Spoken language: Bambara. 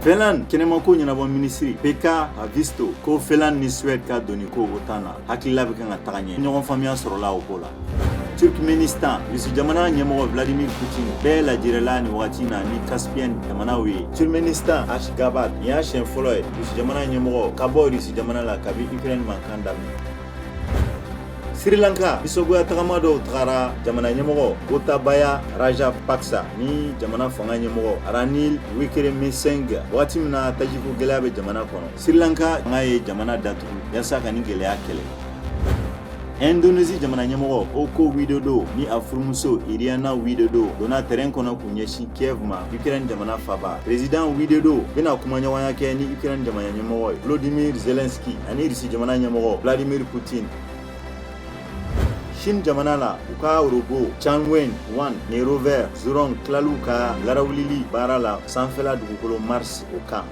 Finlande kɛnɛmako ɲɛnabɔ minisiri Pekka Haavisto ko Finlande ni Suède ka donni ko OTAN na, hakilila bɛ kan ka taga ɲɛ, ɲɔgɔn faamuya sɔrɔla o ko la. Turkmenistan, Rusi jamana ɲɛmɔgɔ Vladimir Putin bɛɛ lajɛrɛla nin wagati na ni Caspienne jamanaw ye Turkmenistan, Ashgabat. Nin y'a siɲɛ fɔlɔ ye Rusi jamana ɲɛmɔgɔ ka bɔ Rusi jamana la kabi Ukraine mankan daminɛ. Sri Lanka, nisɔngoya tagama dɔw tagara jamana ɲɛmɔgɔ Gotabaya Rajapaksa ni jamana fanga ɲɛmɔgɔ Ranil Wickremesinghe, waati min na tajiko gɛlɛya bɛ jamana kɔnɔ. Sri Lanka fanga ye jamana datugu yaasa ka nin gɛlɛya kɛlɛ. Indonésie jamana ɲɛmɔgɔ Joko Widodo ni a furumuso Iriana Widodo donna tɛrɛn kɔnɔ k'u ɲɛsin Kiev ma, Ukraine jamana faaba. Président Widodo bɛna kumaɲɔgɔnya kɛ ni Ukraine jamana ɲɛmɔgɔ ye Volodymyr Zelensky ani Russie jamana ɲɛmɔgɔ Vladimir Putin. Chine jamana la, u ka robot Chang'e 1 ni rover Zhurong tilal'u ka larawulili baara la sanfɛla dugukolo Mars o kan.